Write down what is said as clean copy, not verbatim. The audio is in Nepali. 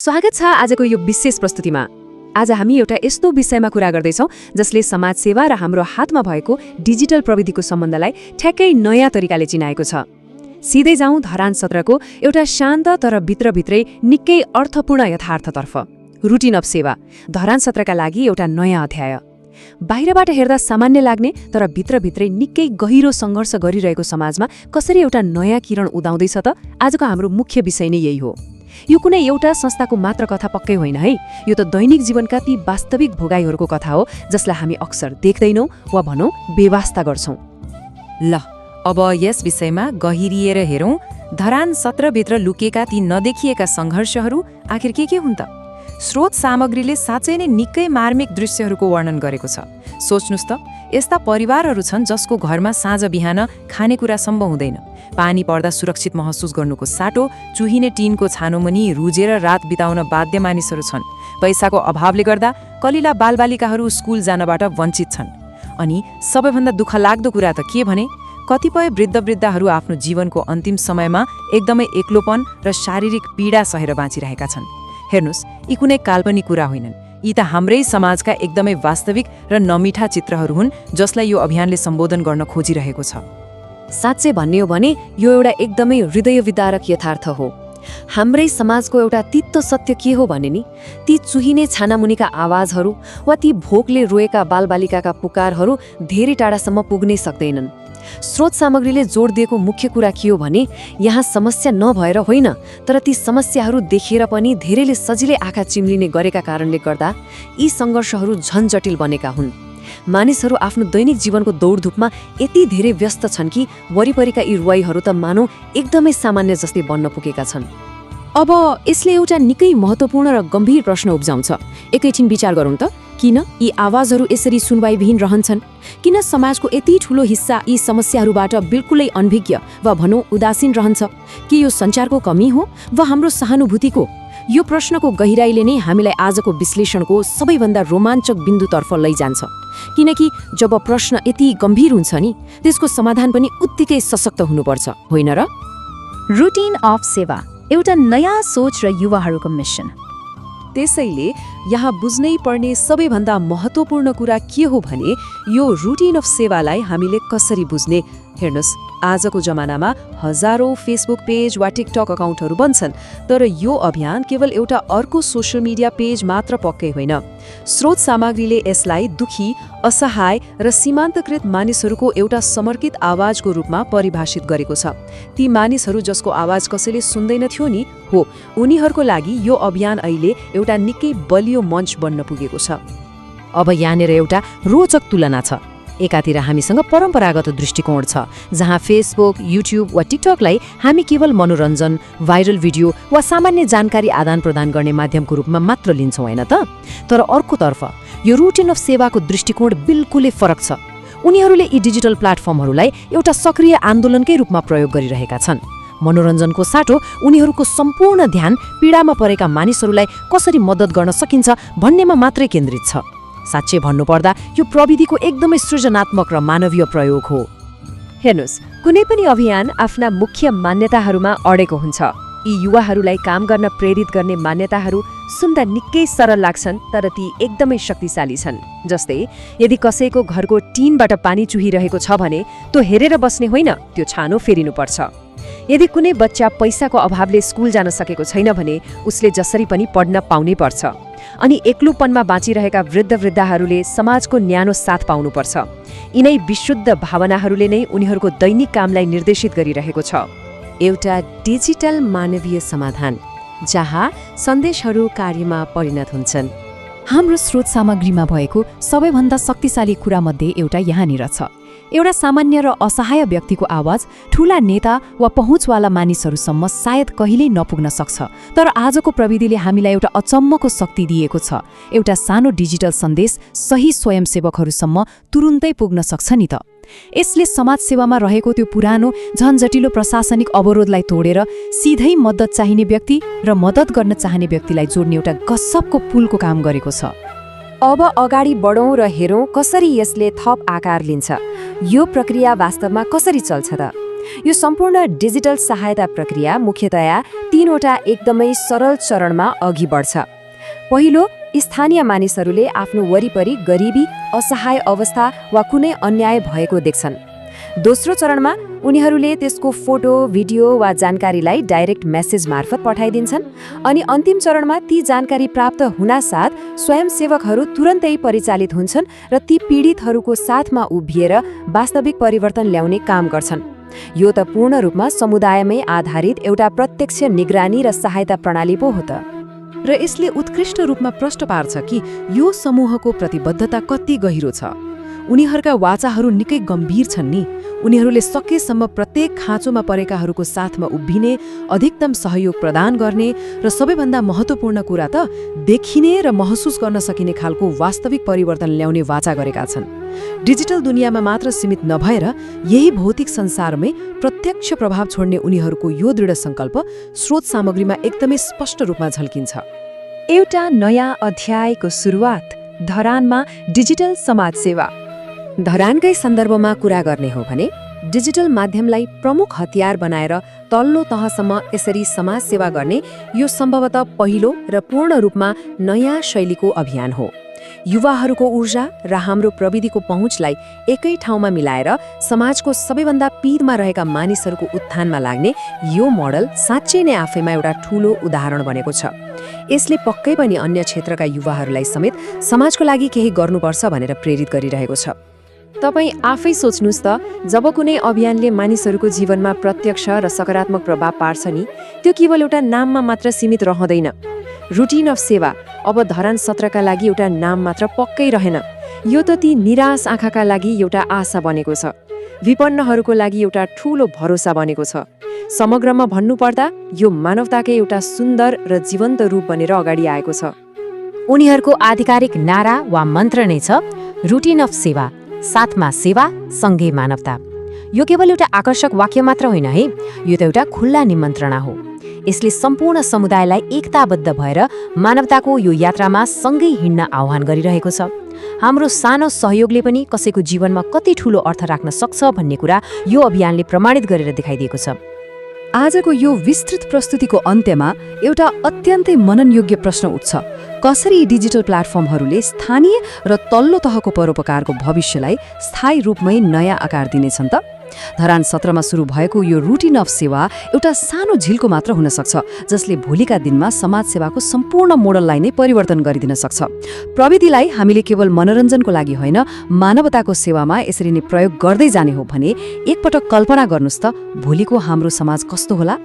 स्वागत छ आजको यो विशेष प्रस्तुतिमा। आज हामी एउटा यस्तो विषयमा कुरा गर्दैछौँ जसले समाजसेवा र हाम्रो हातमा भएको डिजिटल प्रविधिको सम्बन्धलाई ठ्याक्कै नयाँ तरिकाले चिनाएको छ। सिधै जाउँ धरान सत्रको एउटा शान्त तर भित्रभित्रै निकै अर्थपूर्ण यथार्थतर्फ। रुटिन अफ सेवा धरान सत्रका लागि एउटा नयाँ अध्याय। बाहिरबाट हेर्दा सामान्य लाग्ने तर भित्रभित्रै निकै गहिरो सङ्घर्ष गरिरहेको समाजमा कसरी एउटा नयाँ किरण उदाउँदैछ त आजको हाम्रो मुख्य विषय नै यही हो। यो कुनै एउटा संस्थाको मात्र कथा पक्कै होइन है, यो त दैनिक जीवनका ती वास्तविक भोगाईहरूको कथा हो जसलाई हामी अक्सर देख्दैनौँ वा भनौँ बेवास्ता गर्छौँ। ल अब यस विषयमा गहिरिएर हेरौँ। धरान सत्रभित्र लुकेका ती नदेखिएका सङ्घर्षहरू आखिर के हुन् त? स्रोत सामग्रीले साँच्चै नै निकै मार्मिक दृश्यहरूको वर्णन गरेको छ। सोच्नुस् त, यस्ता परिवारहरू छन् जसको घरमा साँझ बिहान खानेकुरा सम्भव हुँदैन। पानी पर्दा सुरक्षित महसुस गर्नुको साटो चुहिने टिनको छानोमुनि रुजेर रात बिताउन बाध्य मानिसहरू छन्। पैसाको अभावले गर्दा कलिला बालबालिकाहरू स्कुल जानबाट वञ्चित छन्। अनि सबैभन्दा दुःखलाग्दो कुरा त के भने, कतिपय वृद्धहरू आफ्नो जीवनको अन्तिम समयमा एकदमै एक्लोपन र शारीरिक पीडा सहेर बाँचिरहेका छन्। हेर्नुस्, यी कुनै काल्पनिक कुरा होइनन्, यी त हाम्रै समाजका एकदमै वास्तविक र नमिठा चित्रहरू हुन् जसलाई यो अभियानले सम्बोधन गर्न खोजिरहेको छ। साँच्चै भन्ने हो भने यो एउटा एकदमै हृदयविदारक यथार्थ हो। हाम्रै समाजको एउटा तित्तो सत्य के हो भने नि, ती चुहिने छानामुनिका आवाजहरू वा ती भोकले रोएका बालबालिकाका पुकारहरू धेरै टाढासम्म पुग्नै सक्दैनन्। स्रोत सामग्रीले जोड दिएको मुख्य कुरा के हो भने, यहाँ समस्या नभएर होइन, तर ती समस्याहरू देखेर पनि धेरैले सजिलै आँखा चिम्लिने गरेका कारणले गर्दा यी सङ्घर्षहरू झन जटिल बनेका हुन्। मानिसहरू आफ्नो दैनिक जीवनको दौडधुपमा यति धेरै व्यस्त छन् कि वरिपरिका यी रुवाईहरू त मानौ एकदमै सामान्य जस्तै बन्न पुगेका छन्। अब यसले एउटा निकै महत्त्वपूर्ण र गम्भीर प्रश्न उब्जाउँछ। एकैछिन विचार गरौँ त, किन यी आवाजहरू यसरी सुनवाईविहीन रहन्छन्? किन समाजको यति ठूलो हिस्सा यी समस्याहरूबाट बिल्कुलै अनभिज्ञ वा भनौँ उदासीन रहन्छ? के यो सञ्चारको कमी हो वा हाम्रो सहानुभूतिको? यो प्रश्नको गहिराईले नै हामीलाई आजको विश्लेषणको सबैभन्दा रोमाञ्चक बिन्दुतर्फ लैजान्छ। किनकि जब प्रश्न यति गम्भीर हुन्छ नि, त्यसको समाधान पनि उत्तिकै सशक्त हुनुपर्छ, होइन र? रुटिन अफ सेवा एउटा नयाँ सोच र युवाहरूको मिसन। त्यसैले यहाँ बुझ्नै पर्ने सबैभन्दा महत्त्वपूर्ण कुरा के हो भने, यो रुटिन अफ सेवालाई हामीले कसरी बुझ्ने। हेर्नुहोस्, आजको जमानामा हजारौँ फेसबुक पेज वा टिकटक अकाउन्टहरू बन्छन्, तर यो अभियान केवल एउटा अर्को सोसल मिडिया पेज मात्र पक्कै होइन। स्रोत सामग्रीले यसलाई दुखी, असहाय र सीमान्तकृत मानिसहरूको एउटा समर्पित आवाजको रूपमा परिभाषित गरेको छ। ती मानिसहरू जसको आवाज कसैले सुन्दैनथ्यो नि, हो उनीहरूको लागि यो अभियान अहिले एउटा निकै बलियो मञ्च बन्न पुगेको छ। अब यहाँनिर एउटा रोचक तुलना छ। एकातिर हामीसँग परम्परागत दृष्टिकोण छ, जहाँ फेसबुक, युट्युब वा टिकटकलाई हामी केवल मनोरञ्जन, भाइरल भिडियो वा सामान्य जानकारी आदान प्रदान गर्ने माध्यमको रूपमा मात्र लिन्छौँ, होइन त? तर अर्कोतर्फ यो रुटिन अफ सेवाको दृष्टिकोण बिल्कुलै फरक छ। उनीहरूले यी डिजिटल प्लेटफर्महरूलाई एउटा सक्रिय आन्दोलनकै रूपमा प्रयोग गरिरहेका छन्। मनोरञ्जनको साटो उनीहरूको सम्पूर्ण ध्यान पीडामा परेका मानिसहरूलाई कसरी मद्दत गर्न सकिन्छ भन्नेमा मात्रै केन्द्रित छ। साँच्चै भन्नुपर्दा यो प्रविधिको एकदमै सृजनात्मक र मानवीय प्रयोग हो। हेर्नुहोस्, कुनै पनि अभियान आफ्ना मुख्य मान्यताहरूमा अडेको हुन्छ। यी युवाहरूलाई काम गर्न प्रेरित गर्ने मान्यताहरू सुन्दा निकै सरल लाग्छन्, तर ती एकदमै शक्तिशाली छन्। जस्तै, यदि कसैको घरको टिनबाट पानी चुहिरहेको छ भने त्यो हेरेर बस्ने होइन, त्यो छानो फेरिनुपर्छ। यदि कुनै बच्चा पैसाको अभावले स्कुल जान सकेको छैन भने उसले जसरी पनि पढ्न पाउनै पर्छ। अनि एक्लोपनमा बाँचिरहेका वृद्धहरूले समाजको न्यानो साथ पाउनुपर्छ। यिनै विशुद्ध भावनाहरूले नै उनीहरूको दैनिक कामलाई निर्देशित गरिरहेको छ। एउटा डिजिटल मानवीय समाधान जहाँ सन्देशहरू कार्यमा परिणत हुन्छन्। हाम्रो स्रोत सामग्रीमा भएको सबैभन्दा शक्तिशाली कुरामध्ये एउटा यहाँनिर छ। एउटा सामान्य र असहाय व्यक्तिको आवाज ठूला नेता वा पहुँचवाला मानिसहरूसम्म सायद कहिल्यै नपुग्न सक्छ, तर आजको प्रविधिले हामीलाई एउटा अचम्मको शक्ति दिएको छ। एउटा सानो डिजिटल सन्देश सही स्वयंसेवकहरूसम्म तुरुन्तै पुग्न सक्छ नि त। यसले समाजसेवामा रहेको त्यो पुरानो झन्झटिलो प्रशासनिक अवरोधलाई तोडेर सिधै मद्दत चाहिने व्यक्ति र मद्दत गर्न चाहने व्यक्तिलाई जोड्ने एउटा गजबको पुलको काम गरेको छ। अब अगाडि बढौँ र हेरौँ कसरी यसले थप आकार लिन्छ। यो प्रक्रिया वास्तवमा कसरी चल्छ त? यो सम्पूर्ण डिजिटल सहायता प्रक्रिया मुख्यतया 3वटा एकदमै सरल चरणमा अघि बढ्छ। पहिलो, स्थानीय मानिसहरूले आफ्नो वरिपरि गरिबी, असहाय अवस्था वा कुनै अन्याय भएको देख्छन्। दोस्रो चरणमा उनीहरूले त्यसको फोटो, भिडियो वा जानकारीलाई डाइरेक्ट मेसेज मार्फत पठाइदिन्छन्। अनि अन्तिम चरणमा ती जानकारी प्राप्त हुनासाथ स्वयंसेवकहरू तुरन्तै परिचालित हुन्छन् र ती पीडितहरूको साथमा उभिएर वास्तविक परिवर्तन ल्याउने काम गर्छन्। यो त पूर्ण रूपमा समुदायमै आधारित एउटा प्रत्यक्ष निगरानी र सहायता प्रणाली पो हो त। र यसले उत्कृष्ट रूपमा प्रश्न पार्छ कि यो समूहको प्रतिबद्धता कति गहिरो छ। उनीहरूका वाचाहरू निकै गम्भीर छन् नि। उनीहरूले सकेसम्म प्रत्येक खाँचोमा परेकाहरूको साथमा उभिने, अधिकतम सहयोग प्रदान गर्ने र सबैभन्दा महत्त्वपूर्ण कुरा त देखिने र महसुस गर्न सकिने खालको वास्तविक परिवर्तन ल्याउने वाचा गरेका छन्। डिजिटल दुनियाँमा मात्र सीमित नभएर यही भौतिक संसारमै प्रत्यक्ष प्रभाव छोड्ने उनीहरूको यो दृढ सङ्कल्प स्रोत सामग्रीमा एकदमै स्पष्ट रूपमा झल्किन्छ। एउटा नयाँ अध्यायको सुरुवात, धरानमा डिजिटल समाजसेवा। धरानकै सन्दर्भमा कुरा गर्ने हो भने डिजिटल माध्यमलाई प्रमुख हतियार बनाएर तल्लो तहसम्म यसरी समाजसेवा गर्ने यो सम्भवतः पहिलो र पूर्ण रूपमा नयाँ शैलीको अभियान हो। युवाहरूको ऊर्जा र हाम्रो प्रविधिको पहुँचलाई एकै ठाउँमा मिलाएर समाजको सबैभन्दा पीडमा रहेका मानिसहरूको उत्थानमा लाग्ने यो मोडल साँच्चै नै आफैमा एउटा ठूलो उदाहरण बनेको छ। यसले पक्कै पनि अन्य क्षेत्रका युवाहरूलाई समेत समाजको लागि केही गर्नुपर्छ भनेर प्रेरित गरिरहेको छ। तपाईँ आफै सोच्नुहोस् त, जब कुनै अभियानले मानिसहरूको जीवनमा प्रत्यक्ष र सकारात्मक प्रभाव पार्छ नि, त्यो केवल एउटा नाममा मात्र सीमित रहँदैन। रुटिन अफ सेवा अब धरान सत्रका लागि एउटा नाम मात्र पक्कै रहेन। यो त ती निराश आँखाका लागि एउटा आशा बनेको छ, विपन्नहरूको लागि एउटा ठूलो भरोसा बनेको छ। समग्रमा भन्नुपर्दा यो मानवताकै एउटा सुन्दर र जीवन्त रूप बनेर अगाडि आएको छ। उनीहरूको आधिकारिक नारा वा मन्त्र नै छ, रुटिन अफ सेवा, साथमा सेवा सँगै मानवता। यो केवल एउटा आकर्षक वाक्य मात्र होइन है, यो त एउटा खुल्ला निमन्त्रणा हो। यसले सम्पूर्ण समुदायलाई एकताबद्ध भएर मानवताको यो यात्रामा सँगै हिँड्न आह्वान गरिरहेको छ। हाम्रो सानो सहयोगले पनि कसैको जीवनमा कति ठूलो अर्थ राख्न सक्छ भन्ने कुरा यो अभियानले प्रमाणित गरेर देखाइदिएको छ। आजको यो विस्तृत प्रस्तुतिको अन्त्यमा एउटा अत्यन्तै मननयोग्य प्रश्न उठ्छ, कसरी डिजिटल प्लेटफर्महरूले स्थानीय र तल्लो तहको परोपकारको भविष्यलाई स्थायी रूपमै नयाँ आकार दिनेछन् त? धरान सत्रमा सुरु भएको यो रुटिन अफ सेवा एउटा सानो झिल्को मात्र हुन सक्छ, जसले भोलिका दिनमा समाजसेवाको सम्पूर्ण मोडललाई नै परिवर्तन गरिदिन सक्छ। प्रविधिलाई हामीले केवल मनोरञ्जनको लागि होइन, मानवताको सेवामा यसरी नै प्रयोग गर्दै जाने हो भने एकपटक कल्पना गर्नुस् त, भोलिको हाम्रो समाज कस्तो होला।